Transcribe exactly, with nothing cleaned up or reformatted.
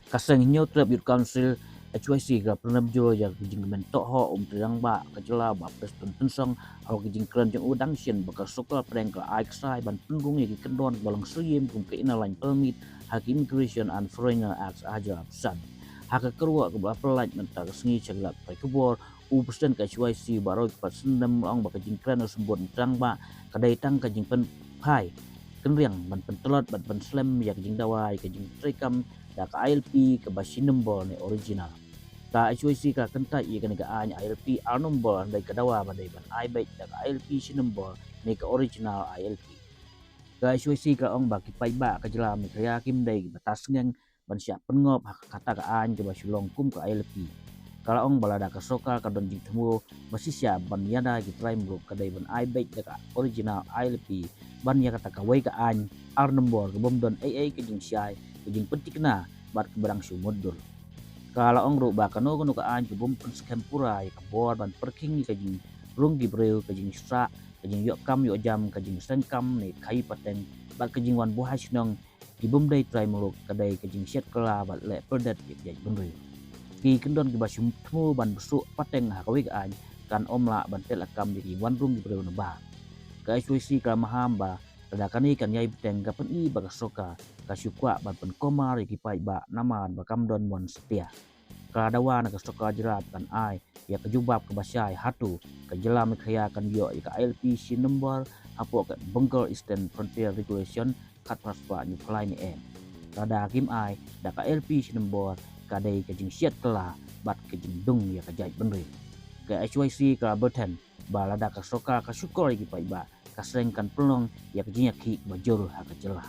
Ka seng Hynñiewtrep Youth Council, H Y C, ka pynrem jur ïa ka jingkmen tohhok u Myntri Rangbah ka jylla Bah Prestone Tynsong ha ka jingkren jong u dang shen ba ka sorkar pdeng ka ai ksai ban pynrung ïa ki kyndon ba long syriem kum ka Inner Line Permit ha ka Immigration and Foreigner Act arhajar arphew san. Ha ka kyrwoh kaba pyllait mynta ka sngi sha ki lad pathai khubor, u President ka H Y C Bah Royke Patsyndem u ong ba ka jingkren u Symbud Myntri Rangbah ka dei tang ka jingpynphai kynriang ban pyntlot bad pynslem ïa ka jingdawa ïa ka jingtreikam da ka I L P kaba shi nombor ne original. Ka H Y C ka kyntait ïa kane ka aiñ I L P ar nombor hynrei ka dawa ba dei ban ai beit da ka I L P shi nombor ne ka original I L P. Ka H Y C ka ong ba ki paidbah ka jylla Meghalaya kim dei kiba tah sngewbha ban shah pynngop ha kata ka aiñ kaba shu long kum ka I L P. Ka la ong ba lada ka sorkar ka don jingthmu ba shisha ban ïada ki trai muluk ka dei ban ai beit da ka original I L P ban ïa kata kawei ka aiñ ar nombor ka bym don ei ei ka jingshai, ka jingpyntikna bad kaba dang shu mutdur. Ka la ong ruh ba kano kano ka aiñ ka bym pynskhem pura ïa ka bor ban pyrkhing ïa ka jingrung ki briew, ka jingsah, ka jingïoh kam ïoh jam, ka jingseng kam ne khaïi pateng bad ka jingwan buh ha shnong ki bym dei trai muluk ka dei ka jingshet kylla bad leh pyrdet ïa ka jaitbynriew. Ki kyndon kiba shu thmu ban bsuh pateng ha kawei ka aiñ kan ym lah ban peit lakam ïa ki wan rung ki briew na bar. Ka H Y C ka la maham ba lada kane kan ïai bteng ka pyni ba ka sorkar ka shu kwah ban pynkulmar ïa ki paidbah namar ba kam don mon satia. Ka la dawa na ka sorkar jylla ba kan ai ïa ka jubab kaba shai hato ka jylla Meghalaya kan ïoh ïa ka I L P shi nombor hapoh ka Bengal Eastern Frontier Regulation khatphra spah hynñiewphew lai ne em. Lada kim ai da ka I L P shi nombor ka dei ka jingshet kylla bad ka jingdung ïa ka jaitbynriew. Ka H Y C ka la bteng ba lada ka sorkar ka shu kol ïa ki paidbah, ka seng kan pynlong ïa ka jingïakhih kaba jur ha ka jylla.